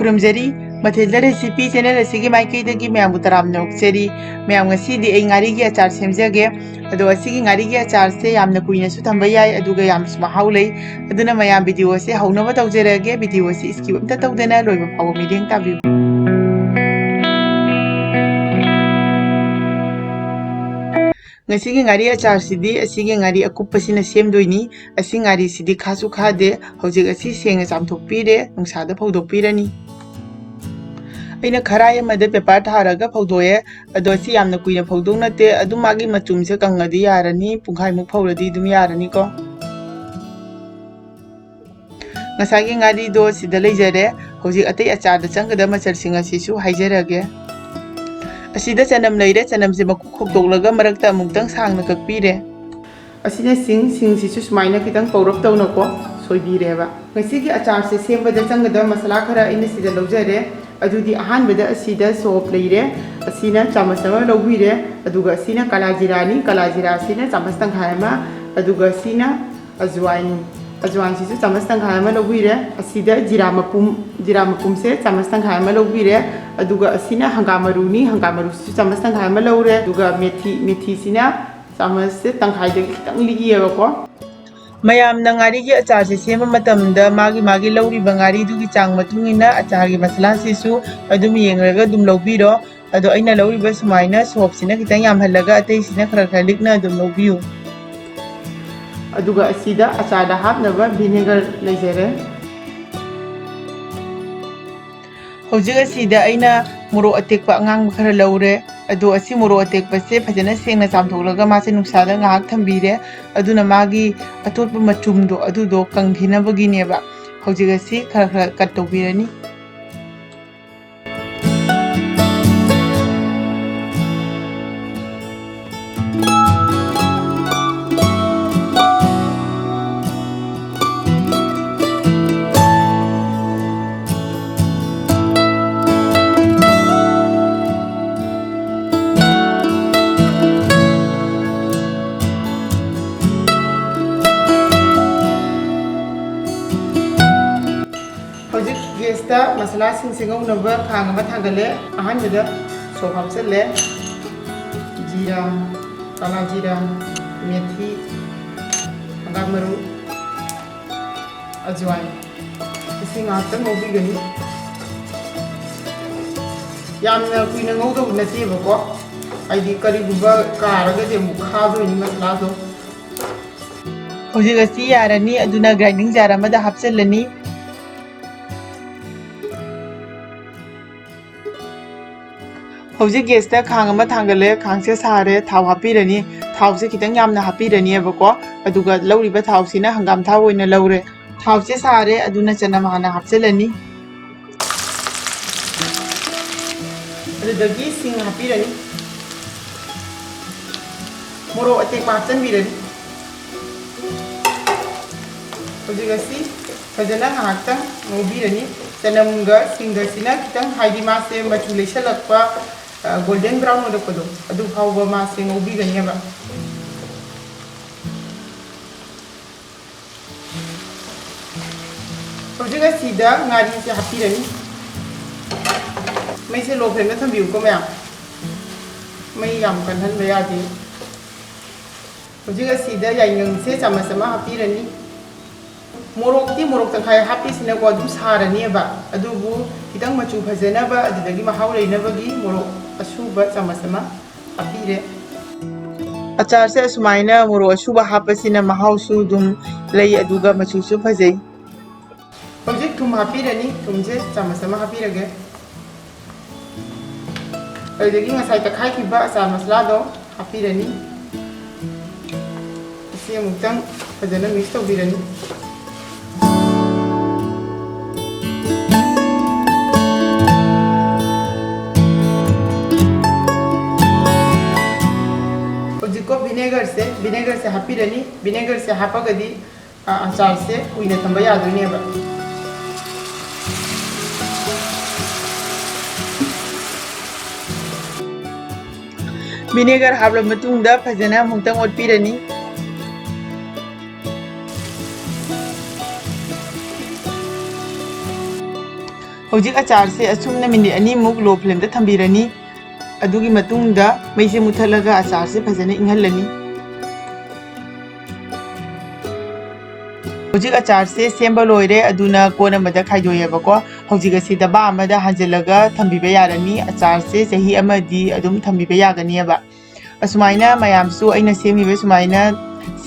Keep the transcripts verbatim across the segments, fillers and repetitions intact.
ꯈꯨꯔꯨꯝꯖꯔꯤ꯫ ꯃꯊꯦꯜꯗ recipe channel ꯑꯁꯤꯒꯤ ꯃꯥꯏꯀꯩꯗꯒꯤ ꯃꯌꯥꯝꯕꯨ ꯇꯔꯥꯝꯅ ꯑꯣꯛꯆꯔꯤ꯫ ꯃꯌꯥꯝ, ꯉꯁꯤꯗꯤ ꯑꯩ ꯉꯥꯔꯤꯒꯤ ꯑꯆꯥꯔ ꯁꯦꯝꯖꯒꯦ꯫ ꯑꯗꯣ ꯑꯁꯤꯒꯤ ꯉꯥꯔꯤꯒꯤ ꯑꯆꯥꯔꯁꯦ ꯌꯥꯝꯅ ꯀꯨꯏꯅꯁꯨ ꯊꯝꯕ ꯌꯥꯏ, ꯑꯗꯨꯒ ꯌꯥꯝꯁꯨ ꯃꯍꯥꯎ ꯂꯩ꯫ ꯑꯗꯨꯅ ꯃꯌꯥꯝ, ꯚꯤꯗꯤꯑꯣ ꯑꯁꯦ ꯍꯧꯅꯕ ꯇꯧꯖꯔꯛꯑꯒꯦ꯫ ꯚꯤꯗꯤꯑꯣ ꯑꯁꯤ skip ꯑꯝꯇ ꯇꯧꯗꯅ ꯂꯣꯏꯕ ꯐꯥꯎꯕ ꯃꯤꯠꯌꯦꯡ ꯇꯥꯕꯤꯌꯨ꯫ ꯉꯁꯤꯒꯤ ꯉꯥꯔꯤ ꯑꯆꯥꯔꯁꯤꯗꯤ ꯑꯁꯤꯒꯤ ꯉꯥꯔꯤ ꯑꯀꯨꯞꯄꯁꯤꯅ ꯁꯦꯝꯗꯣꯏꯅꯤ꯫ ꯑꯁꯤ ꯉꯥꯔꯤꯁꯤꯗꯤ ꯈꯥꯁꯨ ꯈꯥꯗꯦ꯫ ꯍꯧꯖꯤꯛ ꯑꯁꯤ ꯁꯦꯡꯅ ꯆꯥꯝꯊꯣꯛꯄꯤꯔꯦ, ꯅꯨꯡꯁꯥꯗ ꯐꯧꯗꯣꯛꯄꯤꯔꯅꯤ꯫ ꯑꯩꯅ ꯈꯔꯥꯏ ꯑꯃꯗ ꯄꯦꯄꯔ ꯊꯥꯔꯒ ꯐꯧꯗꯣꯛꯑꯦ꯫ ꯑꯗꯣ ꯁꯤ ꯌꯥꯝꯅ ꯀꯨꯏꯅ ꯐꯧꯗꯧ ꯅꯠꯇꯦ, ꯑꯗꯨꯝ ꯃꯥꯒꯤ ꯃꯆꯨꯝꯁꯦ ꯀꯪꯉꯗꯤ ꯌꯥꯔꯅꯤ, ꯄꯨꯡꯈꯥꯏꯃꯨꯛ ꯐꯧꯔꯗꯤ ꯑꯗꯨꯝ ꯌꯥꯔꯅꯤꯀꯣ꯫ ꯉꯁꯥꯏꯒꯤ ꯉꯥꯔꯤꯗꯣ ꯁꯤꯗ ꯂꯩꯖꯔꯦ꯫ ꯍꯧꯖꯤꯛ ꯑꯇꯩ ꯑꯆꯥꯔꯗ ꯆꯪꯒꯗꯕ ꯃꯆꯜꯁꯤꯡ ꯑꯁꯤꯁꯨ ꯍꯥꯏꯖꯔꯒꯦ꯫ ꯑꯁꯤꯗ ꯆꯅꯝ ꯂꯩꯔꯦ, ꯆꯅꯝꯁꯦ ꯃꯀꯨ ꯈꯣꯛꯇꯣꯛꯂꯒ ꯃꯔꯛꯇ ꯑꯃꯨꯛꯇꯪ ꯁꯥꯡꯅ ꯀꯛꯄꯤꯔꯦ꯫ ꯑꯁꯤꯅ ꯁꯤꯡ, ꯁꯤꯡꯁꯤꯁꯨ ꯁꯨꯃꯥꯏꯅ ꯈꯤꯇꯪ ꯄꯧꯔꯞ ꯇꯧꯅꯀꯣ ꯁꯣꯏꯕꯤꯔꯦꯕ꯫ ꯉꯁꯤꯒꯤ ꯑꯆꯥꯔꯁꯦ ꯁꯦꯝꯕꯗ ꯆꯪꯒꯗꯕ ꯃꯁꯥꯂꯥ ꯈꯔ ꯑꯩꯅ ꯁꯤꯗ ꯂꯧꯖꯔꯦ꯫ ꯑꯗꯨꯗꯤ ꯑꯍꯥꯟꯕꯗ ꯑꯁꯤꯗ ꯁꯣꯞ ꯂꯩꯔꯦ, ꯑꯁꯤꯅ ꯆꯥꯃꯁ ꯑꯃ ꯂꯧꯕꯤꯔꯦ, ꯑꯗꯨꯒ ꯑꯁꯤꯅ ꯀꯥꯂꯥ ꯖꯤꯔꯥꯅꯤ, ꯀꯥꯂꯥ ꯖꯤꯔꯥꯁꯤꯅ ꯆꯥꯃꯁ ꯇꯪꯈꯥꯏ ꯑꯃ, ꯑꯗꯨꯒ ꯑꯁꯤꯅ ꯑꯖꯋꯥꯏꯟ, ꯑꯖꯋꯥꯏꯟꯁꯤꯁꯨ ꯆꯥꯃꯁ ꯇꯪꯈꯥꯏ ꯑꯃ ꯂꯧꯕꯤꯔꯦ꯫ ꯑꯁꯤꯗ ꯖꯤꯔꯥ ꯃꯄꯨꯝ, ꯖꯤꯔꯥ ꯃꯄꯨꯝꯁꯦ ꯆꯥꯃꯁ ꯇꯪꯈꯥꯏ ꯑꯃ ꯂꯧꯕꯤꯔꯦ꯫ ꯑꯗꯨꯒ ꯑꯁꯤꯅ ꯍꯪꯒꯥꯝ ꯃꯔꯨꯅꯤ, ꯍꯪꯒꯥꯝ ꯃꯔꯨꯁꯤꯁꯨ ꯆꯥꯃꯁ ꯇꯪꯈꯥꯏ ꯑꯃ ꯂꯧꯔꯦ꯫ ꯑꯗꯨꯒ ꯃꯦꯊꯤ, ꯃꯦꯊꯤꯁꯤꯅ ꯆꯥꯃꯁꯁꯦ ꯇꯪꯈꯥꯏꯗꯒꯤ ꯈꯤꯇꯪ ꯂꯤꯛꯏꯌꯦꯕꯀꯣ꯫ ꯃꯌꯥꯝꯅ ꯉꯥꯔꯤꯒꯤ ꯑꯆꯥꯔꯁꯦ ꯁꯦꯝꯕ ꯃꯇꯝꯗ ꯃꯥꯒꯤ ꯃꯥꯒꯤ ꯂꯧꯔꯤꯕ ꯉꯥꯔꯤꯗꯨꯒꯤ ꯆꯥꯡ ꯃꯇꯨꯡ ꯏꯟꯅ ꯑꯆꯥꯔꯒꯤ ꯃꯁꯥꯂꯥꯁꯤꯁꯨ ꯑꯗꯨꯝ ꯌꯦꯡꯂꯒ ꯑꯗꯨꯝ ꯂꯧꯕꯤꯔꯣ꯫ ꯑꯗꯣ ꯑꯩꯅ ꯂꯧꯔꯤꯕ ꯁꯨꯃꯥꯏꯅ ꯁꯣꯞꯁꯤꯅ ꯈꯤꯇꯪ ꯌꯥꯝꯍꯜꯂꯒ ꯑꯇꯩꯁꯤꯅ ꯈꯔ ꯈꯔ ꯂꯤꯛꯅ ꯑꯗꯨꯝ ꯂꯧꯕꯤꯌꯨ꯫ ꯑꯗꯨꯒ ꯑꯁꯤꯗ ꯑꯆꯥꯔꯗ ꯍꯥꯞꯅꯕ ꯚꯤꯅꯦꯒꯔ ꯂꯩꯖꯔꯦ꯫ ꯍꯧꯖꯤꯛ ꯑꯁꯤꯗ ꯑꯩꯅ ꯃꯣꯔꯣꯛ ꯑꯇꯦꯛꯄ ꯑꯉꯥꯡꯕ ꯈꯔ ꯂꯧꯔꯦ꯫ ꯑꯗꯣ ꯑꯁꯤ ꯃꯣꯔꯣꯛ ꯑꯇꯦꯛꯄꯁꯦ ꯐꯖꯅ ꯁꯦꯡꯅ ꯆꯥꯝꯊꯣꯛꯂꯒ ꯃꯥꯁꯦ ꯅꯨꯡꯁꯥꯗ ꯉꯥꯏꯍꯥꯛ ꯊꯝꯕꯤꯔꯦ꯫ ꯑꯗꯨꯅ ꯃꯥꯒꯤ ꯑꯇꯣꯠꯄ ꯃꯆꯨꯝꯗꯣ ꯑꯗꯨꯗꯣ ꯀꯪꯈꯤꯅꯕꯒꯤꯅꯦꯕ꯫ ꯍꯧꯖꯤꯛ ꯑꯁꯤ ꯈꯔ ꯈꯔ ꯀꯠ ꯇꯧꯕꯤꯔꯅꯤ꯫ ꯍꯧꯖꯤꯛ ꯒ꯭ꯌꯥꯁꯇ ꯃꯁꯥꯂꯥꯁꯤꯡꯁꯦ ꯉꯧꯅꯕ ꯈꯥꯡ ꯑꯃ ꯊꯥꯡꯒꯠꯂꯦ꯫ ꯑꯍꯥꯟꯕꯗ ꯁꯣꯞ ꯍꯥꯞꯆꯤꯜꯂꯦ, ꯖꯤꯔꯥ, ꯀꯥꯂꯥ ꯖꯤꯔꯥ, ꯃꯦꯊꯤ, ꯍꯪꯒꯥꯝ ꯃꯔꯨ, ꯑꯖꯋꯥꯏꯟ꯫ ꯃꯁꯤ ꯉꯥꯏꯍꯥꯛꯇꯪ ꯉꯧꯕꯤꯒꯅꯤ꯫ ꯌꯥꯝꯅ ꯀꯨꯏꯅ ꯉꯧꯗꯧꯕ ꯅꯠꯇꯦꯕꯀꯣ, ꯍꯥꯏꯗꯤ ꯀꯔꯤꯒꯨꯝꯕ ꯀꯥꯔꯒꯗꯤ ꯑꯃꯨꯛ ꯈꯥꯗꯣꯏꯅꯤ ꯃꯁꯥꯂꯥꯗꯣ꯫ ꯍꯧꯖꯤꯛ ꯑꯁꯤ ꯌꯥꯔꯅꯤ, ꯑꯗꯨꯅ ꯒ꯭ꯔꯥꯏꯟꯗꯤꯡ ꯖꯥꯔ ꯑꯃꯗ ꯍꯥꯞꯆꯤꯜꯂꯅꯤ꯫ ꯍꯧꯖꯤꯛ ꯒ꯭ꯌꯥꯁꯇ ꯈꯥꯡ ꯑꯃ ꯊꯥꯡꯒꯠꯂꯦ, ꯈꯥꯡꯁꯦ ꯁꯥꯔꯦ, ꯊꯥꯎ ꯍꯥꯞꯄꯤꯔꯅꯤ꯫ ꯊꯥꯎꯁꯦ ꯈꯤꯇꯪ ꯌꯥꯝꯅ ꯍꯥꯞꯄꯤꯔꯅꯤꯕꯀꯣ, ꯑꯗꯨꯒ ꯂꯧꯔꯤꯕ ꯊꯥꯎꯁꯤꯅ ꯍꯪꯒꯥꯝ ꯊꯥꯎ ꯑꯣꯏꯅ ꯂꯧꯔꯦ꯫ ꯊꯥꯎꯁꯦ ꯁꯥꯔꯦ, ꯑꯗꯨꯅ ꯆꯅꯝ ꯍꯥꯟꯅ ꯍꯥꯞꯆꯤꯜꯂꯅꯤ꯫ ꯑꯗꯨꯗꯒꯤ ꯁꯤꯡ ꯍꯥꯞꯄꯤꯔꯅꯤ, ꯃꯣꯔꯣꯛ ꯑꯇꯦꯛꯄ ꯍꯥꯞꯆꯤꯟꯕꯤꯔꯅꯤ꯫ ꯍꯧꯖꯤꯛ ꯑꯁꯤ ꯐꯖꯅ ꯉꯥꯏꯍꯥꯛꯇꯪ ꯉꯧꯕꯤꯔꯅꯤ꯫ ꯆꯅꯝꯒ ꯁꯤꯡꯒꯁꯤꯅ ꯈꯤꯇꯪ, ꯍꯥꯏꯗꯤ ꯃꯥꯁꯦ ꯃꯆꯨ ꯂꯩꯁꯜꯂꯛꯄ, ꯒꯣꯜꯗꯟ ꯕ꯭ꯔꯥꯎꯟ ꯑꯣꯏꯔꯛꯄꯗꯣ, ꯑꯗꯨ ꯐꯥꯎꯕ ꯃꯥꯁꯦ ꯉꯧꯕꯤꯒꯅꯦꯕ꯫ ꯍꯧꯖꯤꯛ ꯑꯁꯤꯗ ꯉꯥꯔꯤꯁꯦ ꯍꯥꯞꯄꯤꯔꯅꯤ꯫ ꯃꯩꯁꯦ ꯂꯣ ꯐ꯭ꯂꯦꯝꯗ ꯊꯝꯕꯤꯌꯨꯀꯣ ꯃꯌꯥꯝ, ꯃꯩ ꯌꯥꯝ ꯀꯟꯍꯟꯕ ꯌꯥꯗꯦ꯫ ꯍꯧꯖꯤꯛ ꯑꯁꯤꯗ ꯌꯥꯏꯉꯪꯁꯦ ꯆꯥꯃꯁ ꯑꯃ ꯍꯥꯞꯄꯤꯔꯅꯤ꯫ ꯃꯣꯔꯣꯛꯇꯤ ꯃꯣꯔꯣꯛ ꯇꯪꯈꯥꯏ ꯍꯥꯞꯄꯤꯁꯤꯅꯀꯣ ꯑꯗꯨꯝ ꯁꯥꯔꯅꯦꯕ, ꯑꯗꯨꯕꯨ ꯈꯤꯇꯪ ꯃꯆꯨ ꯐꯖꯅꯕ, ꯑꯗꯨꯗꯒꯤ ꯃꯍꯥꯎ ꯂꯩꯅꯕꯒꯤ ꯃꯣꯔꯣꯛ ꯑꯁꯨꯕ ꯆꯥꯃꯁ ꯑꯃ ꯍꯥꯞꯄꯤꯔꯦ꯫ ꯑꯆꯥꯔꯁꯦ ꯑꯁꯨꯃꯥꯏꯅ ꯃꯣꯔꯣꯛ ꯑꯁꯨꯕ ꯍꯥꯞꯄꯁꯤꯅ ꯃꯍꯥꯎꯁꯨ ꯑꯗꯨꯝ ꯂꯩ, ꯑꯗꯨꯒ ꯃꯆꯨꯁꯨ ꯐꯖꯩ꯫ ꯍꯧꯖꯤꯛ ꯊꯨꯝ ꯍꯥꯞꯄꯤꯔꯅꯤ, ꯊꯨꯝꯁꯦ ꯆꯥꯃꯁ ꯑꯃ ꯍꯥꯞꯄꯤꯔꯒꯦ꯫ ꯑꯗꯨꯗꯒꯤ ꯉꯁꯥꯏ ꯇꯛꯈꯥꯏꯈꯤꯕ ꯑꯆꯥꯔ ꯃꯁꯂꯥꯗꯣ ꯍꯥꯞꯄꯤꯔꯅꯤ꯫ ꯑꯁꯤ ꯑꯃꯨꯛꯇꯪ ꯐꯖꯅ ꯃꯤꯛꯁ ꯇꯧꯕꯤꯔꯅꯤ꯫ ꯍꯧꯖꯤꯛꯀꯣ ꯚꯤꯅꯦꯒꯔꯁꯦ, ꯚꯤꯅꯦꯒꯔꯁꯦ ꯍꯥꯞꯄꯤꯔꯅꯤ꯫ ꯚꯤꯅꯦꯒꯔꯁꯦ ꯍꯥꯞꯄꯒꯗꯤ ꯑ, ꯑꯆꯥꯔꯁꯦ ꯀꯨꯏꯅ ꯊꯝꯕ ꯌꯥꯗꯣꯏꯅꯦꯕ꯫ ꯚꯤꯅꯦꯒꯔ ꯍꯥꯞꯂꯕ ꯃꯇꯨꯡꯗ ꯐꯖꯅ ꯑꯃꯨꯛꯇꯪ ꯑꯣꯠꯄꯤꯔꯅꯤ꯫ ꯍꯧꯖꯤꯛ ꯑꯆꯥꯔꯁꯦ ꯑꯁꯨꯝꯅ ꯃꯤꯅꯤꯠ ꯑꯅꯤꯃꯨꯛ ꯂꯣ ꯐ꯭ꯂꯦꯝꯗ ꯊꯝꯕꯤꯔꯅꯤ꯫ ꯑꯗꯨꯒꯤ ꯃꯇꯨꯡꯗ ꯃꯩꯁꯦ ꯃꯨꯊꯠꯂꯒ ꯑꯆꯥꯔꯁꯦ ꯐꯖꯅ ꯏꯪꯍꯜꯂꯅꯤ꯫ ꯍꯧꯖꯤꯛ ꯑꯆꯥꯔꯁꯦ ꯁꯦꯝꯕ ꯂꯣꯏꯔꯦ, ꯑꯗꯨꯅ ꯀꯣꯟ ꯑꯃꯗ ꯈꯥꯏꯗꯣꯛꯑꯦꯕꯀꯣ꯫ ꯍꯧꯖꯤꯛ ꯑꯁꯤ ꯗꯕꯥ ꯑꯃꯗ ꯍꯥꯟꯖꯤꯜꯂꯒ ꯊꯝꯕꯤꯕ ꯌꯥꯔꯅꯤ꯫ ꯑꯆꯥꯔꯁꯦ ꯆꯍꯤ ꯑꯃꯗꯤ ꯑꯗꯨꯝ ꯊꯝꯕꯤꯕ ꯌꯥꯒꯅꯤꯕ꯫ ꯑꯁꯨꯃꯥꯏꯅ ꯃꯌꯥꯝꯁꯨ ꯑꯩꯅ ꯁꯦꯝꯃꯤꯕ ꯁꯨꯃꯥꯏꯅ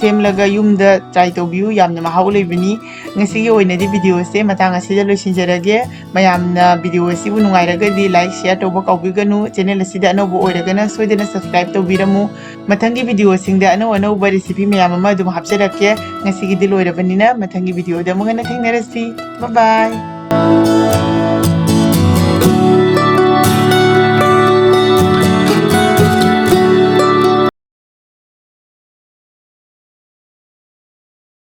ꯁꯦꯝꯂꯒ ꯌꯨꯝꯗ ꯇ꯭ꯔꯥꯏ ꯇꯧꯕꯤꯌꯨ, ꯌꯥꯝꯅ ꯃꯍꯥꯎ ꯂꯩꯕꯅꯤ꯫ ꯉꯁꯤꯒꯤ ꯑꯣꯏꯅꯗꯤ ꯚꯤꯗꯤꯑꯣꯁꯦ ꯃꯇꯥꯡ ꯑꯁꯤꯗ ꯂꯣꯏꯁꯤꯟꯖꯔꯒꯦ꯫ ꯃꯌꯥꯝꯅ ꯚꯤꯗꯤꯑꯣ ꯑꯁꯤꯕꯨ ꯅꯨꯡꯉꯥꯏꯔꯒꯗꯤ ꯂꯥꯏꯛ, ꯁꯤꯌꯔ ꯇꯧꯕ ꯀꯥꯎꯕꯤꯒꯅꯨ꯫ ꯆꯦꯅꯦꯜ ꯑꯁꯤꯗ ꯑꯅꯧꯕ ꯑꯣꯏꯔꯒꯅ ꯁꯣꯏꯗꯅ ꯁꯕꯁꯀ꯭ꯔꯥꯏꯕ ꯇꯧꯕꯤꯔꯝꯃꯨ꯫ ꯃꯊꯪꯒꯤ ꯚꯤꯗꯤꯑꯣꯁꯤꯡꯗ ꯑꯅꯧ ꯑꯅꯧꯕ ꯔꯤꯁꯤꯄꯤ ꯃꯌꯥꯝ ꯑꯃ ꯑꯗꯨꯝ ꯍꯥꯞꯆꯔꯛꯀꯦ꯫ ꯉꯁꯤꯒꯤꯗꯤ ꯂꯣꯏꯔꯕꯅꯤꯅ ꯃꯊꯪꯒꯤ ꯚꯤꯗꯤꯑꯣꯗ ꯑꯃꯨꯛ ꯍꯟꯅ ꯊꯦꯡꯅꯔꯁꯤ꯫ ꯕꯥꯏ ꯕꯥꯏ꯫